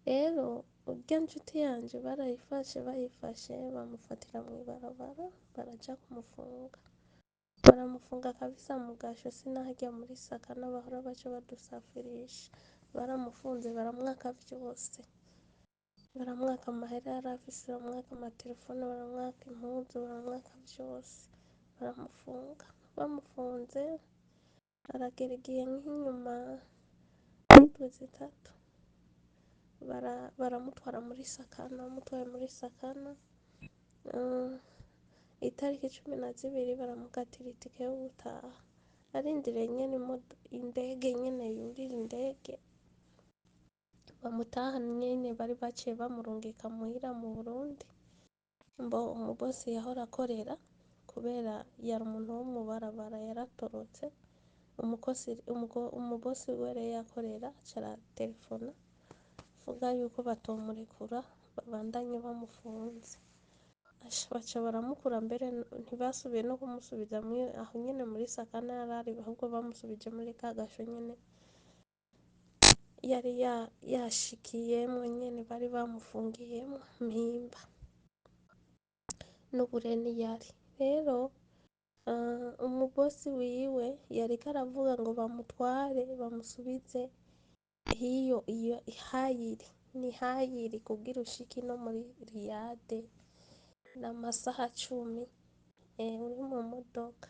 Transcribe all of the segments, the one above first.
Rero urya nshuti yanje barayifashe, bayifashe bamufatira mw'ibarabara, baraja kumufunga, baramufunga kabisa mu gasho. Sinaharya muri Sakana bahora baca badusafirisha, baramufunze, baramwaka vyose, baramwaka amahera yari afise, baramwaka amatelefone, baramwaka impuzu, baramwaka vyose, baramufunga. Bamufunze aragera igihe nk'inyuma y'indwi 3 baramutwara muri Sakana. Bamutwaye muri Sakana itariki 12, baramukatira itike yo gutaha, arindiriye nyene indege nyene, yurira indege bamutahane nyene. Bari baciye bamurungika muhira mu Burundi. Mbo umubosi yahora akorera, kubera yari umuntu wo mubarabara, yaratorotse, umukosi, umubosi wiwe rero yakorera aca aratelefona avuga yuko batomurekura, babandanye bamufunze. Asha, baca baramukura, mbere ntibasubiye no kumusubiza aho nyene muri Sakana yarari, ahubwo bamusubije muri ka gasho nyene yari yashikiyemwo nyene, bari bamufungiyemwo Mpimba n'ubureni yari. Rero umubosi wiwe yariko aravuga ngo bamutware bamusubize hiyo iyo Hayiri, ni Hayiri kugira ushike ino muri Riyade n'amasaha 10 uri mu modoka.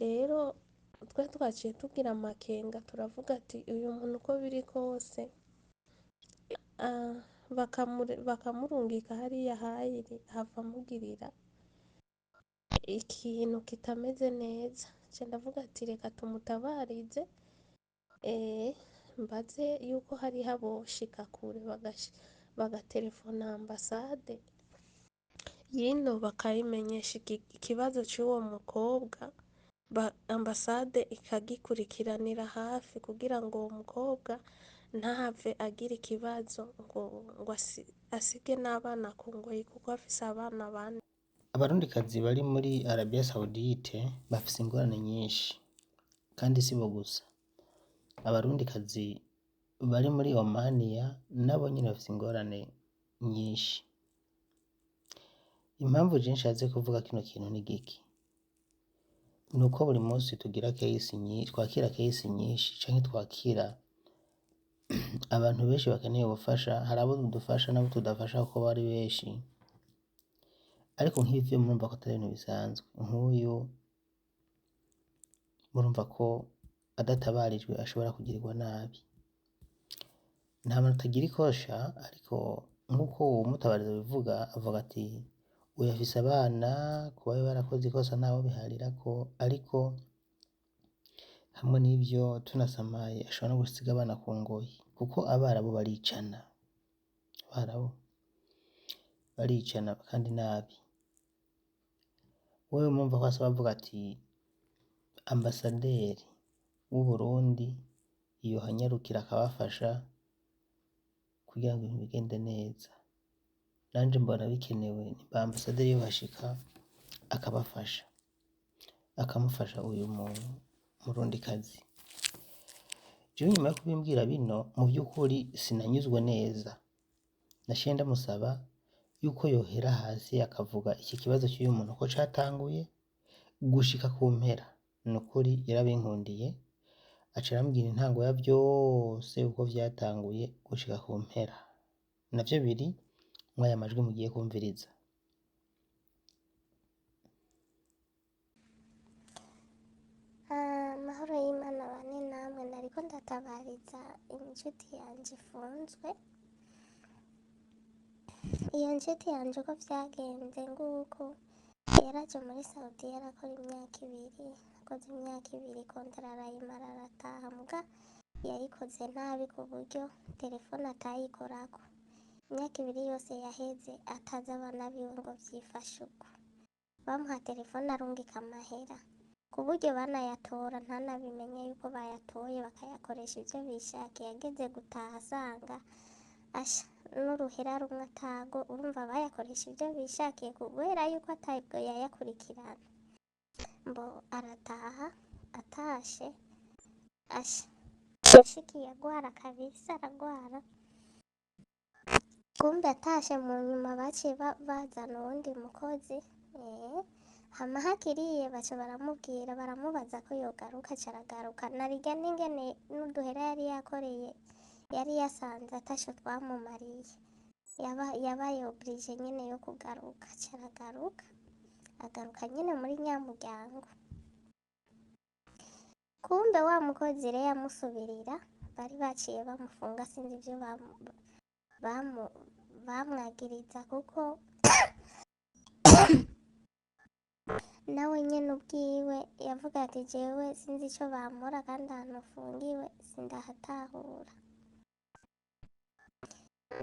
Rero twe twaciye tugira amakenga, turavuga ati uyu muntu uko biri kose bakamurungika hariya Hayiri, hava amugirira ikintu kitameze neza. Nca ndavuga ati reka tumutabarize, mbaze yuko hariho aboshika kure bagatelefona ambasade yino bakayimenyesha ikibazo c'uwo mukobwa, ambasade ikagikurikiranira hafi kugira ngo uwo mukobwa ntahave agira ikibazo ngo asige n'abana ku ngoyi, kuko afise abana 4. Abarundikazi bari muri Arabia Saudite bafise ingorane nyinshi, kandi sibo gusa. Abarundikazi bari muri Omania nabo nyene bafise ingorane nyinshi. Impamvu je nshatse kuvuga kino kintu ni giki? Nuko buri munsi tugira case nyinshi, twakira case nyinshi canke twakira abantu benshi bakeneye ubufasha. Hari abo dufasha n'abo tudafasha kuko bari benshi, ariko nk'ivyo murumva ko atari ibintu bisanzwe. Nk'uyu murumva ko adatabarijwe ashobora kugirirwa nabi. Nta muntu atagira ikosha, ariko nk'uko uwo mutabariza abivuga, avuga ati uyu afise abana, kuba barakoze ikosa ntawe biharirako, ariko hamwe n'ivyo tunasamaye ashobora no gusiga abana ku ngoyi, kuko Abarabu baricana, Abarabu baricana kandi nabi. Wewe murumva ko asaba, avuga ati ambasaderi w'Uburundi yohanyarukira akabafasha kugira ngo ibintu bigende neza. Nanje mbona bikenewe nimba ambasaderi yohashika akabafasha, akamufasha uyu murundikazi. Jewe nyuma yo kubimbwira bino, mu vy'ukuri sinanyuzwe neza. Naciye ndamusaba yuko yohera hasi akavuga iki kibazo cy'uyu muntu ko catanguye gushika ku mpera. Nukuri yarabinkundiye, aca arambwira intango ya vyose uko vyatanguye gushika ku mpera. Navyo biri mw'aya majwi mugiye kumviriza. Amahoro y'Imana bane namwe. Nariko ndatabariza inshuti yanje ifunzwe. Iyo nshuti yanje uko vyagenze nguko, yaraje muri Saudi, yarakora imyaka 2, akoze imyaka 2 contrat arayimara, arataha. Muga yayikoze nabi ku buryo telefone atayikorako. Imyaka 2 yose yaheze atazi abana biwe ngo vyifashe uko. Bamuha telefone arungika amahera, ku buryo banayatora ntanabimenye yuko bayatoye, bakayakoresha ivyo bishakiye. Ageze gutaha asanga asha n'uruhera rumwe atago. Urumva bayakoresha ivyo bishakiye kubera yuko atabwo yayakurikirana. Mbo arataha, atashe asha yashikiye agwara kabisa, aragwara. Kumbe atashe mu nyuma baciye bazana uwundi mukozi, hama hakiriye baca baramubwira baramubaza ko yogaruka, aca aragaruka. Narirya n'ingene n'uduhera yari yakoreye yari yasanze ataco twamumariye, yabaye oblige nyene yo kugaruka, aca aragaruka, agaruka nyene muri nyamuryango. Kumbe wa mukozi rero yamusubirira bari baciye bamufunga, sinzi ivyo bamwagiriza kuko nawe nyene ubwiwe yavuga ati jewe sinzi ico bampora kandi ahantu mfungiwe sindahatahura.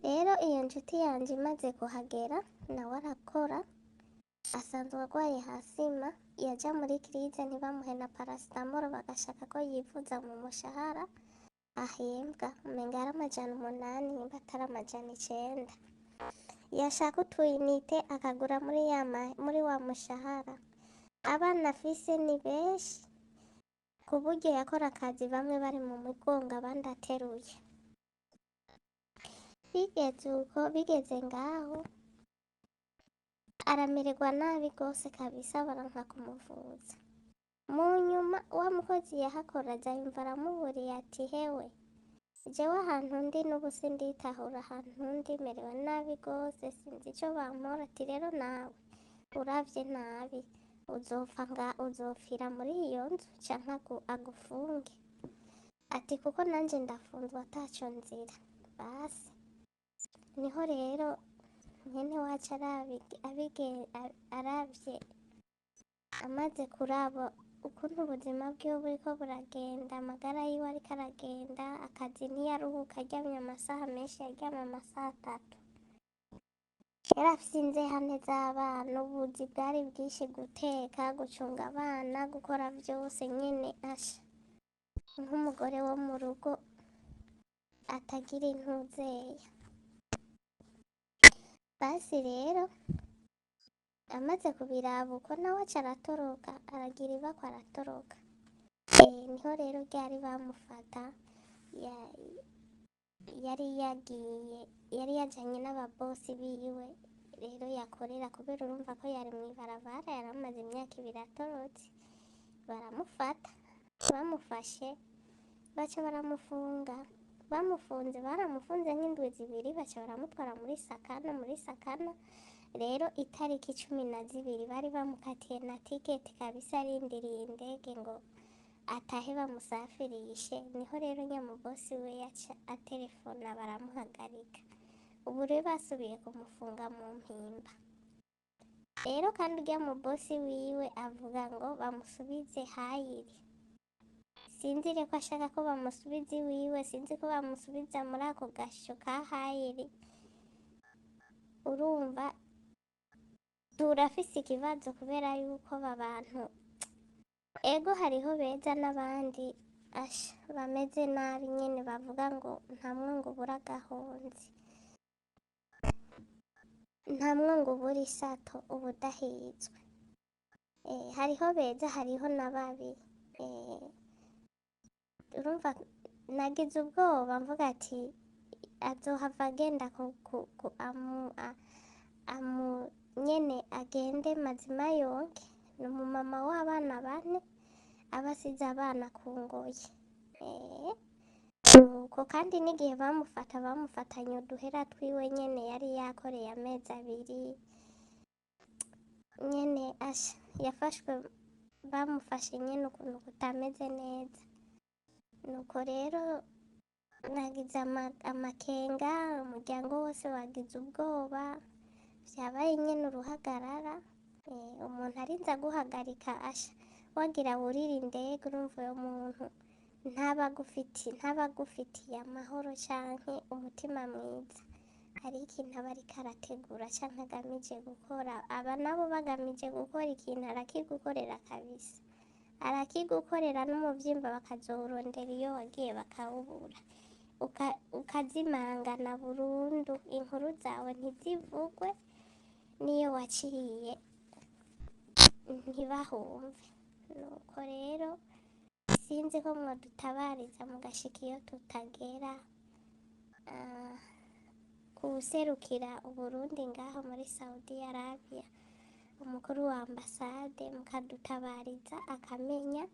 Rero iyo nshuti yanje imaze kuhagera nawe arakora, asanzwe agwaye hasima, yaja muri crise ntibamuhe na paracetamol, bagashaka ko yivuza mu mushahara ahembwa, umenga yari 800 nimba atari 900. Yashaka utuyinite akagura muri wa mushahara. Abana afise ni benshi, ku buryo yakora akazi bamwe bari mu mugongo abandi ateruye. Bigeze uko, bigeze ngaho aramererwa nabi gose kabisa, baranka kumuvuza. Mu nyuma wa mukozi yahakora aza yumva aramuburiye ati hewe, jewe ahantu ndi n'ubu sinditahura, ahantu ndi merewe nabi gose, sinzi ico bampora. Ati rero nawe uravye nabi uzopfa nga uzopfira muri iyo nzu canke agufunge. Ati kuko nanje ndafunzwe ataco nzira. Basi niho rero mwene wacu aravye amaze kuraba ukuntu ubuzima bwiwe buriko buragenda, amagara yiwe ariko aragenda, akazi ntiyaruhuka, aryamye amasaha menshi, yaryamye amasaha 3. Yari afise inzehane z'abana, ubuzi bwari bwinshi, guteka, gucunga abana, gukora vyose nyene, asha nk'umugore wo mu rugo atagira intuzeya. Basi rero amaze kubiraba uko nawe aca aratoroka, aragira ibakwe aratoroka. Niho rero ryari bamufata, yari yagiye, yari yajanye n'ababosi biwe rero yakorera, kubera urumva ko yari mw'ibarabara, yari amaze imyaka 2 atorotse. Baramufata, bamufashe baca baramufunga, bamufunze baramufunze nk'indwi 2, baca baramutwara muri Sakana. Muri Sakana rero itariki 12 bari bamukatiye na tiketi kabisa, arindiriye indege ngo atahe bamusafirishe. Niho rero nyamubosi we yaca atelefona baramuhagarika. Ubu rero basubiye kumufunga mu mpimba. Rero kandi urya mubosi wiwe avuga ngo bamusubize Hayiri. Sinzi rero ko ashaka ko bamusubiza iwiwe, sinzi ko bamusubiza muri ako gasho ka Hayiri. Urumva turafise ikibazo kubera yuko aba bantu ego hariho beza n'abandi asha bameze nabi nyene, bavuga ngo nta mwongo ubura agahonzi, nta mwongo ubura isato ubudahizwe. Hariho beza hariho n'ababi. Urumva nagize ubwoba mvuga ati azohava agenda amu nyene agende mazima yonke. Ni umumama w'abana 4 aba asize abana ku ngoyi. Nuko kandi n'igihe bamufata bamufatanye uduhera twiwe nyene yari yakoreye amezi 2 nyene, asha yafashwe bamufashe nyene ukuntu kutameze neza. Nuko rero nagize amakenga, umuryango wose wagize ubwoba, vyabaye nyene uruhagarara. Umuntu arinze aguhagarika asha wagira wurire indege, urumva uyo muntu ntaba agufitiye amahoro canke umutima mwiza. Hari ikintu aba ariko arategura canke agamije gukora. Aba nabo bagamije gukora ikintu arakigukorera kabisa, arakigukorera n'umuvyimba bakazowurondera iyo wagiye bakawubura, ukazimangana burundu, inkuru zawe ntizivugwe n'iyo waciye ntibahumve. Nuko rero sinzi ko mwodutabariza mugashika iyo tutagera. Ku Uwuserukira Uburundi ngaho muri Saudi Arabia, umukuru wa ambasade, mukadutabariza akamenya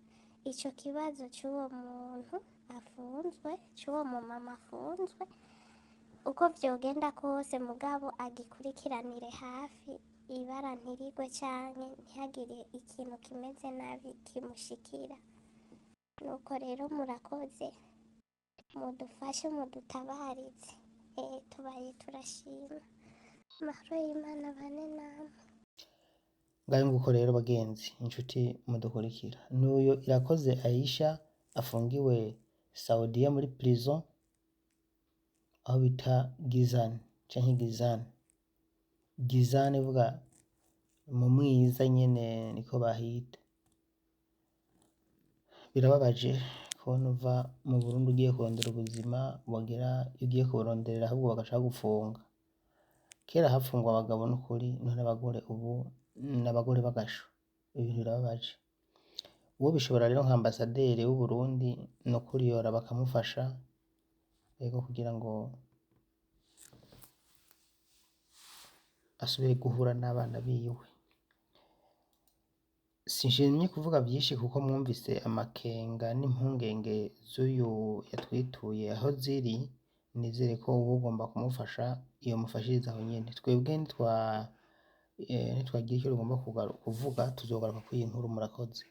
ico kibazo c'uwo muntu afunzwe, c'uwo mumama afunzwe, uko vyogenda kose mugabo agikurikiranire hafi, ibara ntirigwe canke ntihagire ikintu kimeze nabi kimushikira. Nuko rero murakoze, mudufashe mudutabarize. Tubaye turashima. Amahoro y'Imana abane namwe. Ngayo nguko rero bagenzi, inshuti mudukurikira, n'uyo Irakoze Aisha afungiwe Saudiya muri prison aho bita Gizan canke Gizan. Gizan ivuga mu mwiza nyene niko bahita. Birababaje kubona uva mu Burundi ugiye kurondera ubuzima, wagera iyo ugiye kuburonderera ahubwo bagaca bagufunga. Kera hafungwa abagabo n'ukuri, none abagore ubu n'abagore b'agasho. Ibintu birababaje. Uwo bishobora rero nka ambasaderi w'Uburundi nukuri yora bakamufasha, ego kugira ngo asubire guhura n'abana biwe. Sinshimye kuvuga vyinshi kuko mwumvise amakenga n'impungenge z'uyu yatwituye aho ziri, nizere ko uwugomba kumufasha yomufashiriza aho nyene. Twebwe nitwagira ico tugomba kuvuga tuzogaruka kw'iyi nkuru, murakoze.